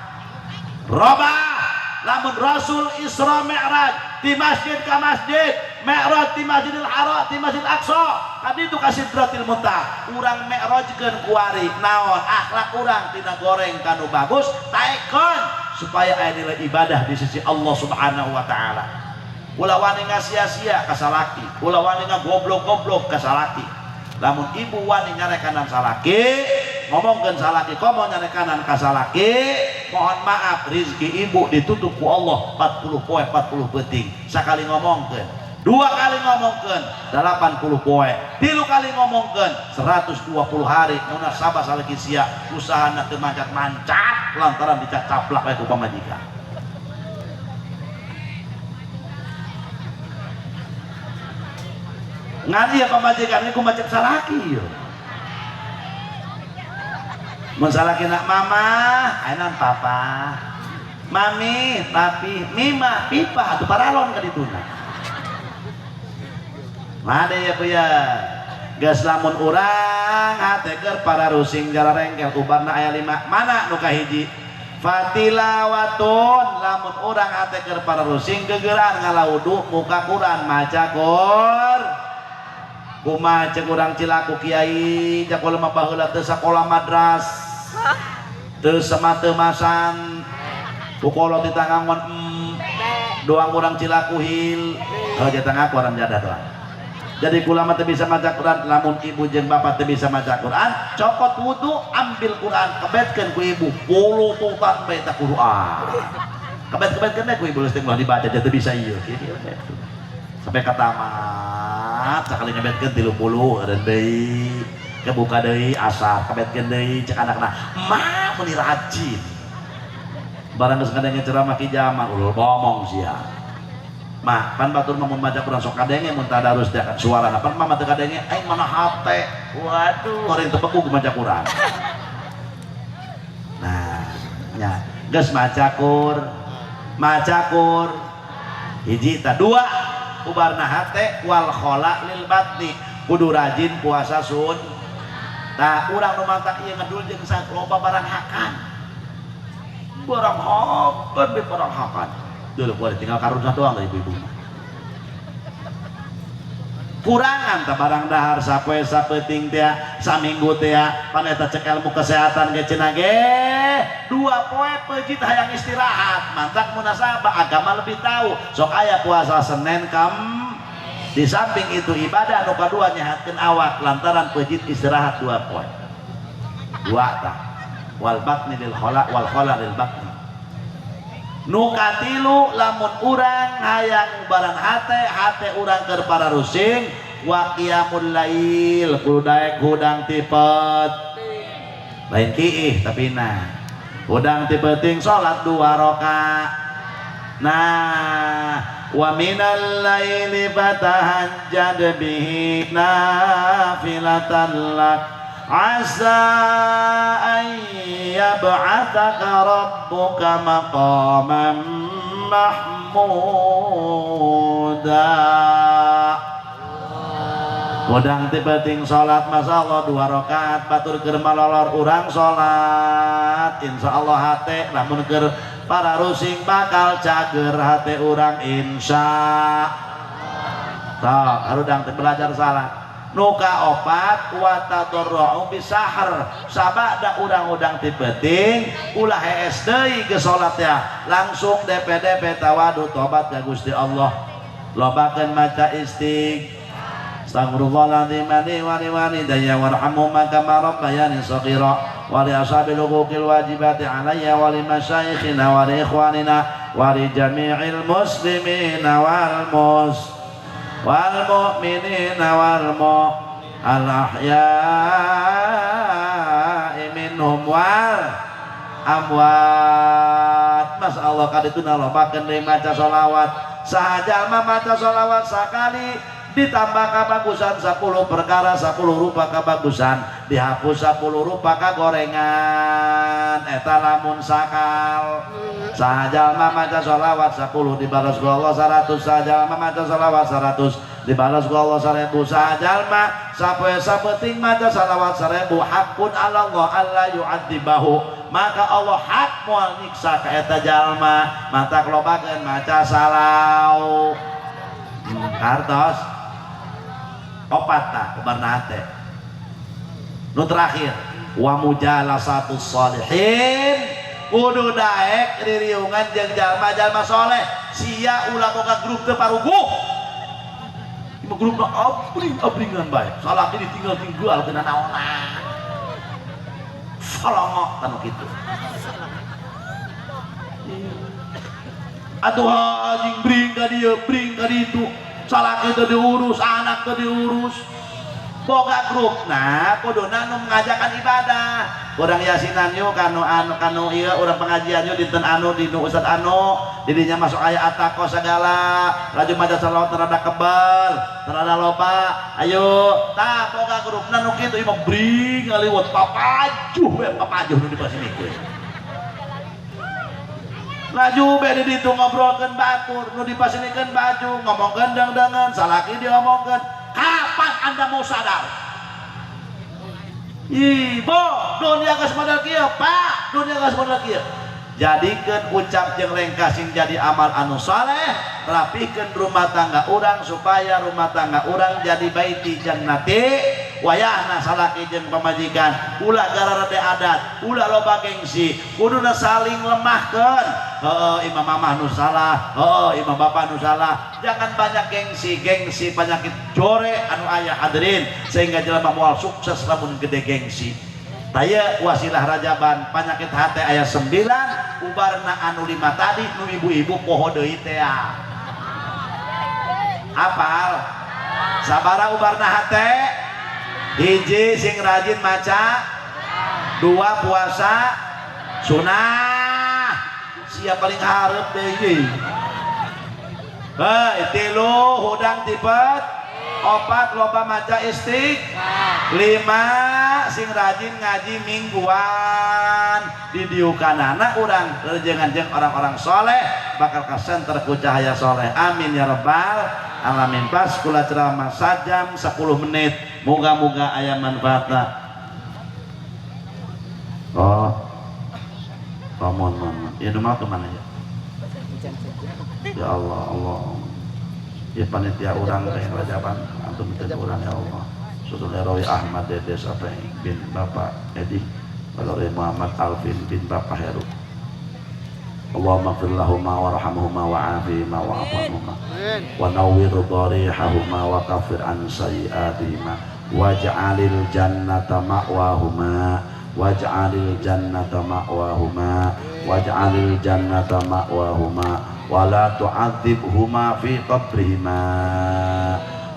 Robah lamun Rasul Isra Mi'raj di masjid ka masjid, Mi'raj di Masjidil Haram, di Masjid Aqsa, kaditu ka Sidratil Muntaha. Urang mi'rajkeun kuari naon akhlak urang tina goreng kanu bagus, taekon supaya aya nilai ibadah di sisi Allah Subhanahu wa taala. Ulah wani ngasia-sia ka salaki, ulah wani ngagoblok-goblok ka salaki. Lamun ibu wani nyarekanan salaki, ngomongkeun salaki komo nyarekanan ka salaki, mohon maaf rizki ibu ditutup ku Allah 40 poe 40 peuting. Sakali ngomongkeun, 2 kali ngomongkeun 80 poe, 3 kali ngomongkeun 120 hari munasabah salaki sia usahana teu mancat-mancat lantaran dicacaplak bae ku pamajikan. Ngan ieu pamajikan ieu kumaha cek salaki ieu. Mun salaki nak mama, ayeuna papa. Mami, papi, mima, pipa atuh paralon ka dituna. Made ya kuya. Geus lamun urang hate keur pararusing jararengkel ubarna aya 5. Mana nu kahiji? Fatilawatun lamun urang hate keur pararusing gegeran ngalaudu muka Quran maca Quran. Kumaha cek urang cilaku kiai jakola mah baheula teu sakola madras teu semate masan pukolo ti tangangon doang urang cilaku hil heuh teh ngaku orang jadah doang. Jadi kula mah teu bisa maca Quran lamun ibu jeung bapak teu bisa maca Quran cokot wudu ambil Quran kebetkeun ku ibu pulututan bae ta Quran kebet-kebetkeun ku ibu leutik ulah dibaca teu bisa ieu sampai ka tamat sakali ngebetkeun 30 eureun deui kebuka deui asar kebetkeun deui cek anakna mah meuni rajin barang geus ngadenge ceramah ki jaman ulul ngomong sia mah pan batur mah mun maca Quran sok kadenge mun tadarus teh suarana pan mah teu kadenge aing mana hate waduh goreng teu beku maca Quran. Nah nya geus maca Quran hiji ta dua ubarna hate wal khola lil batni kudu rajin puasa sun. Nah urang nu mantak ieu ngedul jeung loba barang hakan barang hakan be barang hakan dulu kuari tinggal karunna doang dari ibu-ibu kurangan ta barang dahar sapoe sapeuting teh saminggu teh pan eta cek ilmu kesehatan ge cenah ge 2 poe peujit hayang istirahat mantak munasabah agama lebih tahu sok aya puasa Senin kam di samping itu ibadah nu kadua nyehatkeun awak lantaran peujit istirahat 2 poe dua tah wal batni lil khala wal khala lil batni. Nu katilu lamun urang hayang barang hate hate urang keur pararusing wa qiyamul lail kudu daek hudang ti peuting lain kiih tapi nah hudang ti peuting salat 2 rakaat. Nah wa minal laili fatahajjad bihi nafilatan lak asa an yab'atsaka rabbuka maqaman mahmuda. Hudang ti peuting salat masyaallah 2 rakaat batur keur malolor urang salat insyaallah hate lamun keur para rusing bakal cager hate urang insya. Tah harudang teh belajar salat. Nu kaopat wa tadarra'u bisahar sabada urang-udang ti peuting ulah hees deui ge salat ya langsung DPDP tawadu tobat ka Gusti Allah. Lobakeun maca istighfar. Astaghfirullahaladzim li wa li walidayya warhamhuma kama rabbayani shaghira wa li ashabil huquqil wajibati alayya wa li masyayikhina wa li ikhwanina wa li jami'il muslimina wal mu'minina wal al ahya'i minhum wal amwat. Masyaallah kadituna lobakeun deui maca sholawat. Saha jalma maca sholawat sakali ditambah kabagusan 10 perkara 10 rupa kabagusan dihapus 10 rupa kagorengan eta lamun sakal. Saha jalma maca sholawat 10 dibalas ku Allah 100, saha jalma maca sholawat 100 dibalas ku Allah 1000, saha jalma sapoe sapeuting maca sholawat 1000 hakun ala Allah alla yu'adzibahu maka Allah hak moal nyiksa ka eta jalma. Matak lobakeun maca salau kartos opat tah ubarna hate. Nu terakhir wa mujalasatus sholihin kudu daek ririungan jeung jalma-jalma soleh. Sia ulah boga grup teu paruguh. Ieu grupna abring-abringan bae. Salaki ditinggal-tinggal kena naonan. Salongok kanu kitu. Atuh anjing bring ka dieu, bring ka ditu. Salaki teu diurus, anak teu diurus. Boga grupna kuduna nu ngajakan ibadah. Urang yasinan yuk kanu anu kanu ieu urang pengajian yuk dinten anu di nu ustad anu didinya masuk aya atako segala laju maca selawat rada kebal rada loba ayo tah boga grupna nu kitu ieu mah bring ngaliwat papajuh we papajuh nu dipasinikeun. Laju be di ditu ngobrolkeun batur nu dipasinikeun baju ngomongkeun dengdengan salaki diomongkeun. Kapan Anda mau sadar? Ibu, dunia geus model kieu, Pak, dunia geus model kieu. Jadikeun ucap jeung lengkah sing jadi amal anu saleh, rapihkeun rumah tangga urang supaya rumah tangga urang jadi baiti jannati. Wayahna salaki jeung pamajikan ulah gararede adat, ulah loba gengsi, kuduna saling lemahkeun. Heueuh imam mamah nu salah, heueuh imam bapak nu salah. Jangan banyak gengsi, gengsi penyakit jore anu aya hadirin sehingga jelema moal sukses lamun gede gengsi. Taya wasilah rajaban penyakit hate aya 9, ubarna anu 5 tadi nu ibu-ibu poho deui teh. Apal? Sabara ubarna hate? Hiji sing rajin maca, 2 puasa sunah, sia paling hareup deui. Heuh, 3 hudang tipet, 4 loba maca istighfar, 5 sing rajin ngaji mingguan. Didiukanana urang rejengan jeung orang-orang soleh bakal kasenter ku cahaya soleh. Amin ya rabbal alamin. Pas kula ceramah sajam 10 menit, moga-moga aya manfaatna. Oh, mohon mohon. Ya nu mah mana ya? Ya Allah, Allah. Ya panitia urang teh rajaban antum teh urang ya Allah. Saudara Roy Ahmad Dede Sapai bin Bapak Edi, Roy Muhammad Alvin bin Bapak Heru. Allahumma ighfir lahuma warhamhuma wa'afihima wa'fu anhuma wa nawwir dharihahuma wa kaffir an sayyi'atihima waj'alil jannata ma'wahuma waj'alil jannata ma'wahuma waj'alil jannata ma'wahuma wa la tu'adzibhuma fi qabrihima.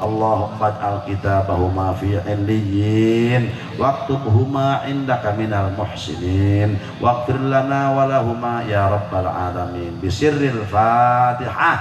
Allahumma ij'al kitabahuma fi 'illiyyin waktubhuma 'indaka minal muhsinin waghfir lana wa lahuma ya rabbal alamin. Bisirril Fatihah.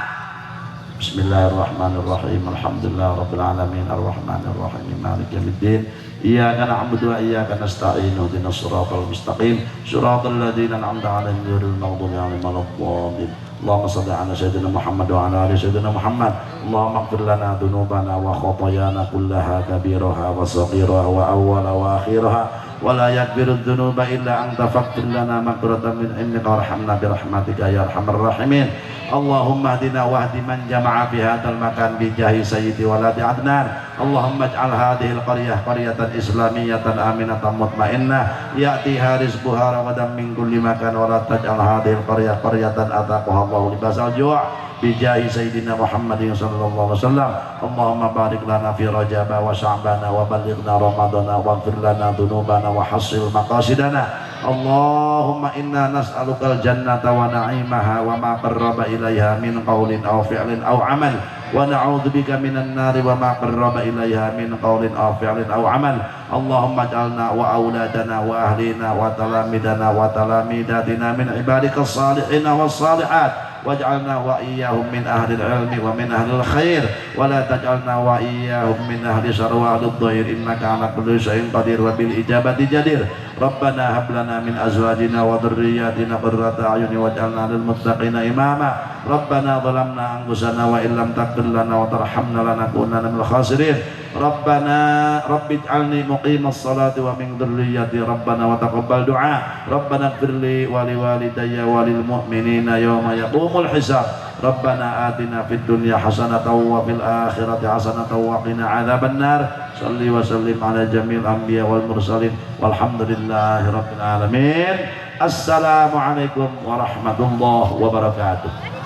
Bismillahirrahmanirrahim. Alhamdulillahirabbil alamin arrahmanirrahim maliki yaumiddin. Iyyaka na'budu wa iyyaka nasta'in ihdinas siratal mustaqim siratal ladzina an'amta 'alaihim ghairil maghdubi 'alaihim waladdallin. Allahumma shalli ala sayyidina Muhammad wa ala ali sayyidina Muhammad. Allahumma ighfir lana dzunubana wa khatayana kullaha kabiraha wa saghiraha wa awwala wa akhiraha wa la yaghfiru dzunuba illa anta faghfir lana maghfiratan min indika warhamna bi rahmatika ya arhamar rahimin. Allahumma hdina wahdi man jama'a fi hadzal makan bi jahi sayyidi waladi Adnan. Allahumma ij'al hadhil qaryah qaryatan islamiyatan aminatan mutmainnah ya'tiha rizquha ragadan min kulli makan wa la taj'al hadhil qaryah qaryatan ataqaha Allahu libasal ju' bi jahi sayyidina Muhammadin sallallahu alaihi wasallam. Allahumma barik lana fi Rajab wa Sya'bana wa ballighna Ramadana waghfir lana dzunubana wa hassil maqasidana. Allahumma inna nas'alukal jannata wa na'imaha wa ma qarraba ilaiha min qawlin aw fi'lin aw amal wa na'udzubika minan nari wa ma qarraba ilaiha min qawlin aw fi'lin aw amal. Allahumma ij'alna wa auladana wa ahlina wa talamidana wa talamidatina min ibadikas salihin was salihat waj'alna wa iyyahum min ahli al-ilmi wa min ahli al-khair wa la taj'alna wa iyyahum min ahli syarri wa ahli ad-dhair innaka ala kulli syai'in qadir wa bil ijabati jadir. Rabbana hab lana min azwajina wa dhurriyyatina qurrata a'yun waj'alna lil muttaqina imama. Rabbana zalamna anfusana wa illam taghfir lana wa tarhamna lanakunanna minal khasirin. Rabbana rabbi ij'alni muqimas salati wa min dhurriyyati rabbana wa taqabbal du'a. Rabbana ighfir li wa liwalidayya wa lil mu'minina yawma yaqumul hisab. Rabbana atina fid dunya hasanatan wa fil akhirati hasanatan wa qina adzaban nar. Salli wa sallim ala jamil anbiya wal mursalin walhamdulillahi rabbil alamin. Assalamualaikum warahmatullahi wabarakatuh.